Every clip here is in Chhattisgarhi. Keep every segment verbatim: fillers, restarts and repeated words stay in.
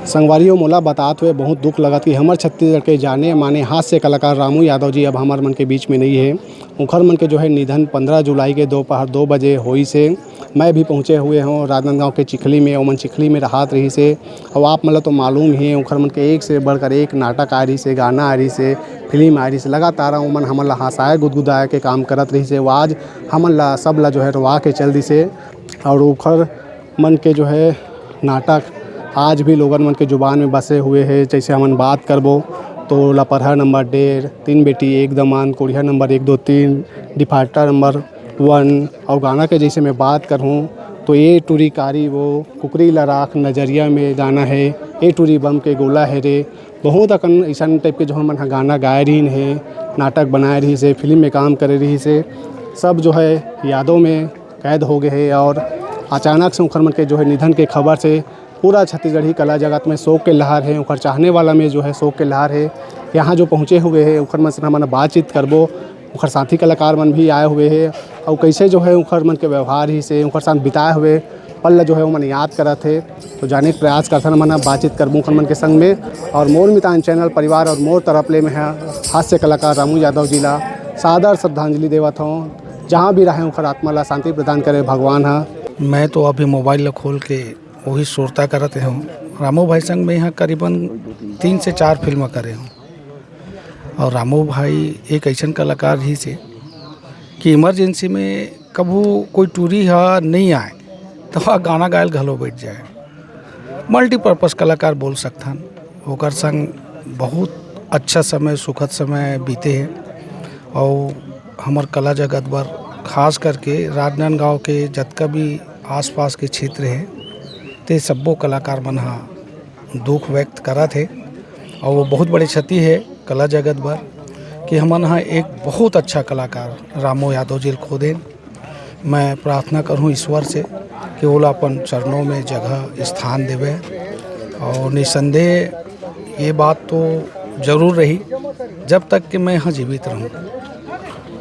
संगवारी हो, मोला बतात हुए बहुत दुख लगत कि हमर छत्तीसगढ़ के जाने माने हास्य कलाकार रामू यादव जी अब हमर मन के बीच में नहीं है। उखर मन के जो है निधन पंद्रह जुलाई के दोपहर दो बजे होइस हे। मैं भी पहुँचे हुए हूँ राजनांदगांव के चिखली में, ओमन चिखली में रहत रहिस हे। अउ आप मन ल तो मालूम ही है, उखर मन के एक से बढ़कर एक नाटक आ रहिस हे, गाना आ रहिस हे, फिल्म आ रहिस हे। लगातार ओमन हमन ला हंसाए गुदगुदाए के काम करत रहिस हे। वो आज हमन ला सब ला जो है रोवा के चल दिस हे। और उखर मन के जो है नाटक आज भी लोगन मन के जुबान में बसे हुए हे। जैसे हमन बात करबो तो लपरहा नंबर डेढ़, तीन बेटी एक दमान, कुड़िया नंबर एक दो तीन, डिफाल्टर नंबर वन, और गाना के जैसे मैं बात करहूँ तो ए टूरी कारी वो, कुकरी ला राख नजरिया में गाना है, ए टूरी बम के गोला है रे, बहुत अकन ऐसन टाइप के जो हमन ह गाना गाए रहिन हे, नाटक बनाए रहिस हे, फिल्म में काम करे रहिस हे, सब जो है यादों में कैद हो गए हे। और अचानक से उखर मन के जो है निधन के खबर से पूरा छत्तीसगढ़ी कला जगत में शोक के लहर है, उखर चाहने वाला में जो है शोक के लहर है। यहाँ जो पहुँचे हुए हैं उखर मन से हमन बातचीत करबो, उखर साथी कलाकार मन भी आए हुए हैं और कैसे जो है उखर मन के व्यवहार ही से उखर साथ बिताए हुए पल ला जो है ओमन याद करत हे। तो जाने के प्रयास करथन, हमन बातचीत करबो उखर मन के संग में। और मोर मितान चैनल परिवार और मोर तरफ ले मैं ह हास्य कलाकार रामू यादव जी ला सादर श्रद्धांजलि देवत हूँ। जहाँ भी रहे उखर आत्मा ला शांति प्रदान करे भगवान ह। मैं तो अभी मोबाइल ला खोल के वही सुरता करत हूँ। रामू भाई संग मैं यहाँ करीबन तीन से चार फिल्म करे हूँ। और रामू भाई एक ऐसन कलाकार रहिस हे कि इमरजेंसी में कभू कोई टूरी हा नहीं आए तो वह गाना गायल घलो बैठ जाए। मल्टीपर्पस कलाकार बोल सकथन। ओकर संग बहुत अच्छा समय, सुखद समय बीते हे। और हमर कला जगत बर, खास करके राजनांदगांव के जतका भी आसपास के क्षेत्र हे, ते सब्बो कलाकार मन हा दुख व्यक्त करत हे। और वो बहुत बड़े क्षति हे कला जगत बर कि हमन हा एक बहुत अच्छा कलाकार रामू यादव जी ल खो देन। मैं प्रार्थना करहूँ ईश्वर से कि ओला अपन चरणों में जगह स्थान देवे। और निसंदेह ये बात तो जरूर रही, जब तक कि मैं यहाँ जीवित रहूँ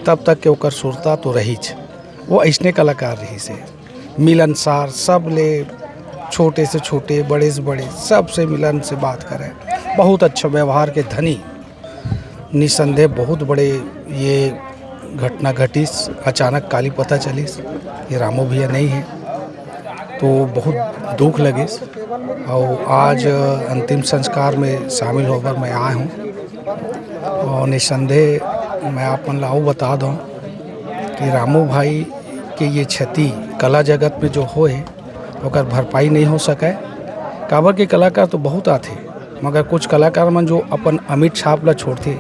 तब तक के ओकर सुरता तो रहीच। वो ऐसने कलाकार रहिस हे, मिलनसार, सब ले, छोटे से छोटे, बड़े से बड़े, सबसे मिलन से बात करे, बहुत अच्छा व्यवहार के धनी। निसंदेह बहुत बड़े ये घटना घटिस, अचानक काली पता चलिस ये रामू भैया नहीं है, तो बहुत दुख लगिस। और आज अंतिम संस्कार में शामिल होकर मैं आया हूँ। और निसंदेह मैं आप मन ला अउ बता दूँ कि रामू भाई के ये क्षति कला जगत में जो होए, ओकर भरपाई नहीं हो सके। काबर के कलाकार तो बहुत आथे, मगर कुछ कलाकार मन जो अपन अमिट छाप ला छोड़थे,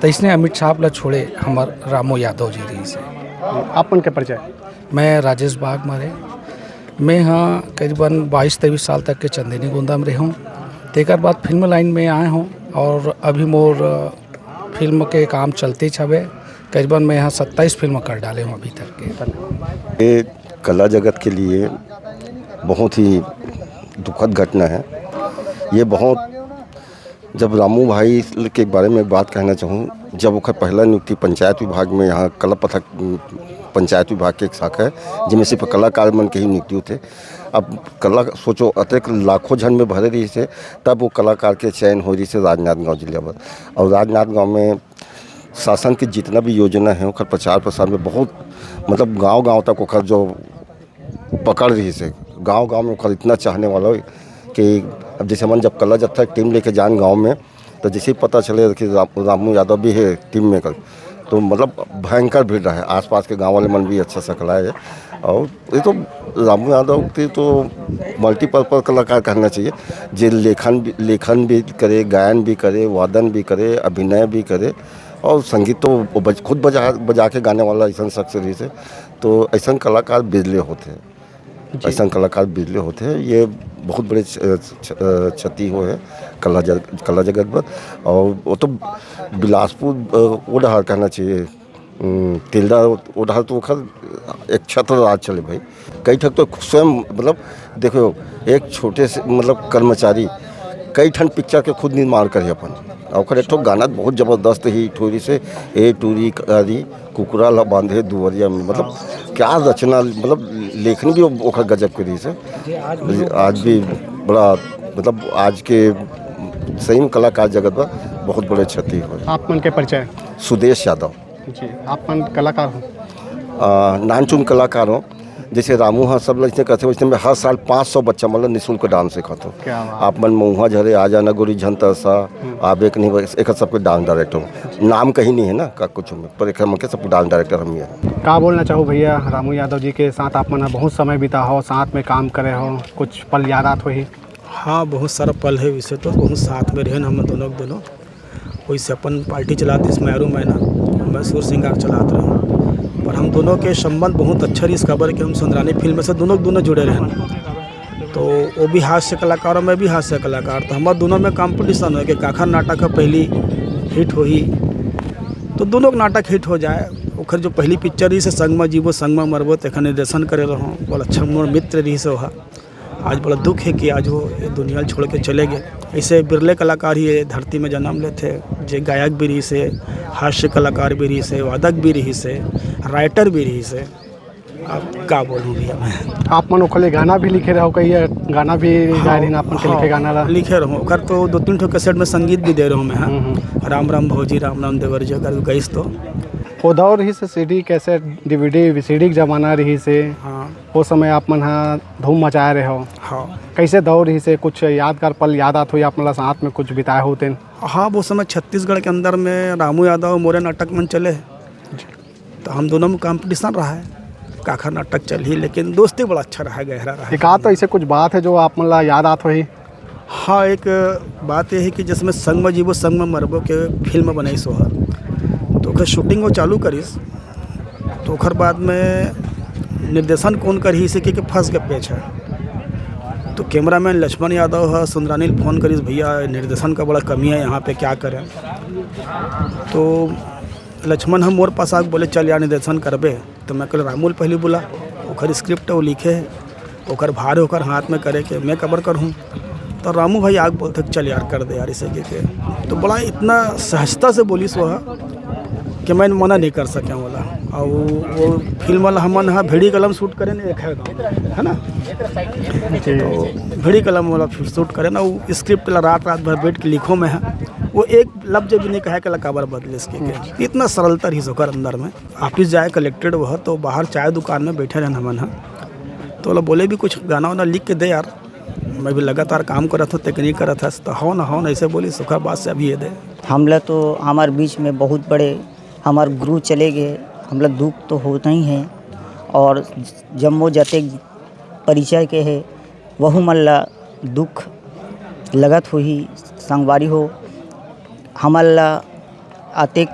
तइसने अमिट छाप ला छोड़े हमर रामू यादव जी रहिस हे। अपन के परिचय? मैं राजेश बागमारे। मैं हाँ करीबन बाईस तेईस साल तक के चंदेनी गोंदा में रहे हूँ। तेकर बाद फिल्म लाइन में आए हूँ और अभी मोर फिल्म के काम चलते हवे। करीबन मैं यहाँ सत्ताईस फिल्म कर डाले हूँ अभी तक के। ये कला जगत के लिए बहुत ही दुखद घटना है। ये बहुत, जब रामू भाई के बारे में बात कहना चाहूँ, जब ओकर पहला नियुक्ति पंचायत विभाग में, यहाँ कला पथक पंचायत विभाग के एक शाखा है, जिसमें सिर्फ कलाकार मन के ही नियुक्ति होते। अब कला सोचो, अतेक लाखों झन में भरे रहिस हे, तब वो कलाकार के चयन हो रहिस हे राजनांदगांव जिला बर। और राजनांदगांव में शासन के जितना भी योजना है, ओकर प्रचार प्रसार में बहुत, मतलब, गांव गांव तक ओकर जो पकड़ रहिस हे, गांव गांव में ओकर इतना चाहने वाला हो कि अब जैसे हमन जब कला जत्था टीम लेके जान गांव में, तो जैसे ही पता चले कि राम-, रामू यादव भी है टीम में कल, तो, मतलब, भयंकर भीड़ रहे। आसपास के गांव वाले मन भी अच्छा सकलाए है। और ये तो रामू यादव के तो मल्टीपर्पज कलाकार कहना चाहिए, जे लेखन भी, लेखन भी करे, गायन भी करे, वादन भी करे, अभिनय भी करे, और संगीत तो वो बज-, खुद बजा, बजा के गाने वाला ऐसा शख्स रहिस हे। तो ऐसा कलाकार बिरले होते हैं। जी। ऐसा कलाकार बिरले होते हैं। ये बहुत बड़े छ-, छ-, क्षति हो है कला जग-, कला जगत पर। और वो तो बिलासपुर, अ, वो डहार कहना चाहिए, उम, तिल्दा वो डहार तो ओखर एक छत्र राज चले भाई। कई ठक तो स्वयं, मतलब, देखो, एक छोटे से, मतलब, कर्मचारी कई ठन पिक्चर के खुद निर्माण करे अपन। और ओखर एक ठो गाना बहुत जबरदस्त हिट होय रहिस हे, ए टूरी कारी कुकरा ला बांधे दुवरिया में, मतलब, क्या रचना, मतलब, लेखनी भी ओखर गजब के रहिस हे। आज भी बड़ा मतलब आज के सही में कलाकार जगत बा बहुत बड़े क्षति हो। आप मन के परिचय? सुदेश यादव। जी, आप मन कलाकार हो? आ, नानचुन कलाकार हो। जैसे रामू हा सब लइसे करथे, वैसे में हर साल पाँच सौ बच्चा मतलब निःशुल्क डांस सिखाथे। क्या बात। आप मन मऊहा झरे, आ जाना गोरी झन तरसा, हम्म। आबे के नहीं बस, एक सबके डांस डायरेक्टर हूँ। नाम कहीं नहीं है ना का कुछ में, पर एक मन के सब डांस डायरेक्टर हम ही हैं। का बोलना चाहू भैया, रामू यादव जी के साथ आप मन बहुत समय बिता हो, साथ में काम करे हो, कुछ पल याद आत होही? हाँ, बहुत सारा पल है, वैसे तो बहुत साथ में रहे हम दोनों के दोनों। वैसे अपन पार्टी चलाते इस मैरू मैना, मैं सुर सिंगार चलात रहूँ, पर हम दोनों के संबंध बहुत अच्छा रही, इस काबर कि हम सुंदरानी फिल्म से दोनों दोनों जुड़े रहे। तो वो भी हास्य कलाकार और मैं भी हास्य कलाकार, तो हमारे दोनों में कंपटीशन हो कि काखर नाटक का पहली हिट होही, तो दोनों के नाटक हिट हो जाए। ओखर जो पहली पिक्चर रही से संग में जीवो संग में मरबो, तेखर निर्देशन करे रहूँ, बहुत अच्छा मोर मित्र रही से वहा। आज बड़ा दुख है कि आज वो ये दुनिया छोड़ के चले गए। ऐसे बिरले कलाकार ही ये धरती में जन्म लेथे, जे गायक भी रही से, हास्य कलाकार भी रही से, वादक भी रही से, राइटर भी रही से। आप का बोलूँ भैया मैं। आप मन ओखर लिए गाना भी लिखे रहो, कई गाना भी गाए रहिन आप मन के हाँ, लिखे गाना ला? लिखे रहूँ, ओकर तो दो तीन ठो कैसेट में संगीत भी दे रहूँ मैं, हाँ। हम्म, हम्म। राम राम भौजी, राम राम देवर जी, अगर गईस तो। वो दौर रहिस से सीडी कैसेट, डीवीडी, सीडी के जमाना रहिस से। हाँ। वो समय आप मन हा धूम मचाए रहे हो। हाँ। कैसे दौर रहिस से, कुछ यादगार पल याद आत होही आप मन ला साथ में कुछ बिताए हो तेन? हाँ, वो समय छत्तीसगढ़ के अंदर में रामू यादव मोरे नाटक मन चले। तो हम दोनों में कंपटीशन रहा है, काखर नाटक चलही, लेकिन दोस्ती बड़ा अच्छा रहा है, गहरा रहा है। एक आध तो ऐसे कुछ बात है जो आप मन ला याद आत होही? हाँ, एक बात ये है कि जिसमें संग में जीवो संग में मरबो के फिल्म बनाई सो है, तो ओकर शूटिंग वो चालू करिस, तो ओकर बाद में निर्देशन कौन करही, इसे के, के फंस के पेच है। तो कैमरामैन लक्ष्मण यादव है, सुंदरानी ल फोन करिस, "भैया, निर्देशन का बड़ा कमी है यहाँ पे, क्या करें?" तो लक्ष्मण हम मोर पास आके बोले, "चल यार, निर्देशन करबे।" तो मैं कहले, "रामू ल पहली बुला, ओकर स्क्रिप्ट वो लिखे है, ओकर भार ओकर हाथ में करे के, मैं कबर करहूँ?" तो रामू भाई आके बोलथे, "चल यार, कर दे यार, इसे के, के।" तो बड़ा इतना सहजता से बोलिस वो कि मैं मना नहीं कर सके वाला। और वो, वो फिल्म वाला हमन हा भिड़ी कलम शूट करे ने, एक है गाँव, है ना? जी। तो भिड़ी कलम वाला फिर शूट करे ना, वो स्क्रिप्ट ला रात, रात भर बैठ के लिखो में है, वो एक लफ्ज भी नहीं कहे के ला काबर बदलिस के, के। इतना सरलता रहिस ओकर अंदर में। ऑफिस जाए कलेक्टेड वह तो बाहर चाय दुकान में बैठे रहन हमन ह, तो ओला बोले भी कुछ गाना वाना लिख के दे यार, मैं भी लगातार काम करत हूँ, तकनीक करत हस, तो हो ना, हो ना, ऐसे बोलिस, ओकर बाद से अभी ये दे। हमला तो हमार बीच में बहुत बड़े हमार गुरु चले गए, हमला दुख तो होता ही है, और जम्मो जते परिचय के हे, वहू मन ला दुख लगत होही। संगवारी हो, हमन ला अतेक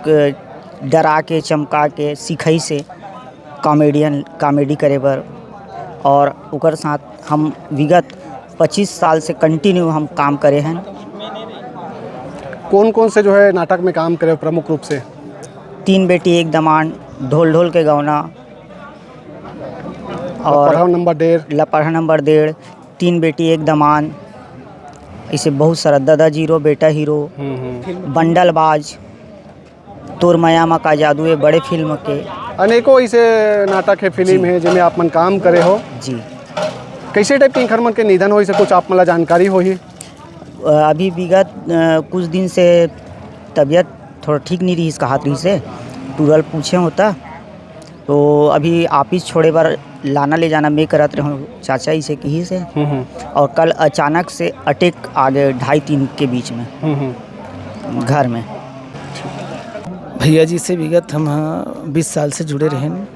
डरा के, चमका के सिखाइस हे कॉमेडियन, कॉमेडी करे बर, और ओकर साथ हम विगत पच्चीस साल से कंटिन्यू हम काम करे हन। कौन कौन से जो है नाटक में काम करे हो प्रमुख रूप से? तीन बेटी एक दमांद, ढोल ढोल के गौना, और पढ़ाओ नंबर डेढ़। ला पढ़ा नंबर डेढ़, तीन बेटी एक दमांद, इसे बहुत सारा, दादा जीरो बेटा हीरो, हम्म, हम्म। बंडलबाज, तोर मया मा का जादू, ये बड़े फिल्म के। अनेकों ऐसे नाटक है, फिल्म जी। है, जिनमें आप मन काम करे हो। जी। कैसे टाइप के इंखर मन के निधन होइस हे, कुछ आप मन ला जानकारी होही? अ, अभी विगत, अ, कुछ दिन से तबीयत थोड़ा ठीक नहीं रहिस, कहात रहिस हे, टूरल पूछे होता, तो अभी ऑफिस छोड़े बर लाना ले जाना मैं करत रहूँ, चाचा इसे कहिस हे। हम्म, हम्म। और कल अचानक से अटैक आ गए ढाई तीन के बीच में, हम्म, हम्म। घर में। भैया जी से विगत हम ह बीस साल से जुड़े रहेन।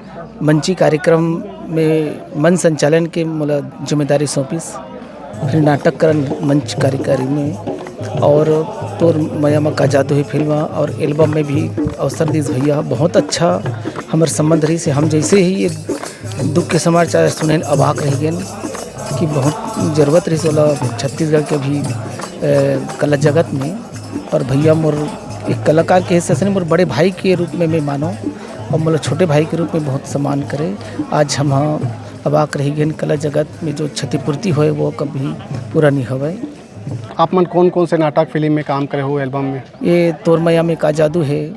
मंची कार्यक्रम में मंच संचालन के मोला जिम्मेदारी सौंपिस, फिर नाटक करन मंच कार्यकारी में, और तोर मया मा का जादू हे फिल्म और एल्बम में भी अवसर दिस भैया। बहुत अच्छा हमर संबंध रहिस हे। हम जैसे ही ये दुख के समाचार सुनेन, अबाक रह गेन कि बहुत जरूरत रहिस ओला छत्तीसगढ़ के भी, अ, कला जगत में। और भैया मोर एक कलाकार के हिसाब से नहीं, मोर बड़े भाई के रूप में मैं मानो और मोला छोटे भाई के रूप में बहुत सम्मान करे। आज हम ह अबाक रह गेन, कला जगत में जो क्षतिपूर्ति होए वो कभी पूरा नहीं होवे। आप मन कौन कौन से नाटक फिल्म में काम करे हो एल्बम में? ये तोर मया में का जादू है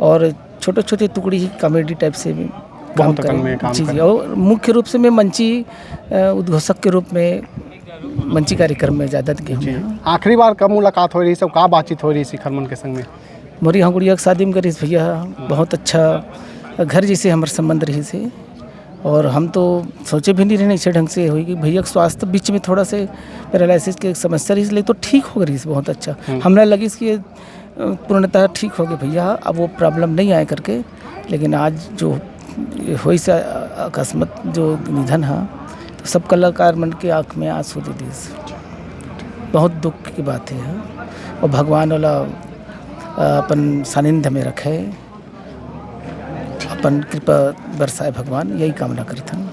और छोटे छोटे टुकड़ी ही कॉमेडी टाइप से भी काम बहुत अकन करे। में काम जी, जी। करे। और मुख्य रूप से मैं मंची, अ, उद्घोषक के रूप में मंची कार्यक्रम में ज़्यादा गे हँव। आखिरी बार कब मुलाकात होय रहिस अउ का बातचीत होय रहिस शिखर मन के संग में? मोर इहाँ गुड़िया के शादी में गे रहिस भैया, बहुत अच्छा घर जैसे हमर संबंध रहिस हे। और हम तो सोचे भी नहीं रहेन ऐसे ढंग से होही। भैया के स्वास्थ्य बीच में थोड़ा से पैरालिसिस के समस्या रहिस, ले तो ठीक हो गे रहिस बहुत अच्छा। हमला लगिस कि पूर्णतः ठीक हो गे भैया, अब वो problem नहीं आए करके। लेकिन आज जो होइस अकस्मात जो निधन हा, तो सब कलाकार मन के आँख में आंसू दे दिस। बहुत दुख की बात हे। और भगवान वाला अपन सानिध्य में रखे, अपन कृपा बरसाए भगवान, यही कामना करथन।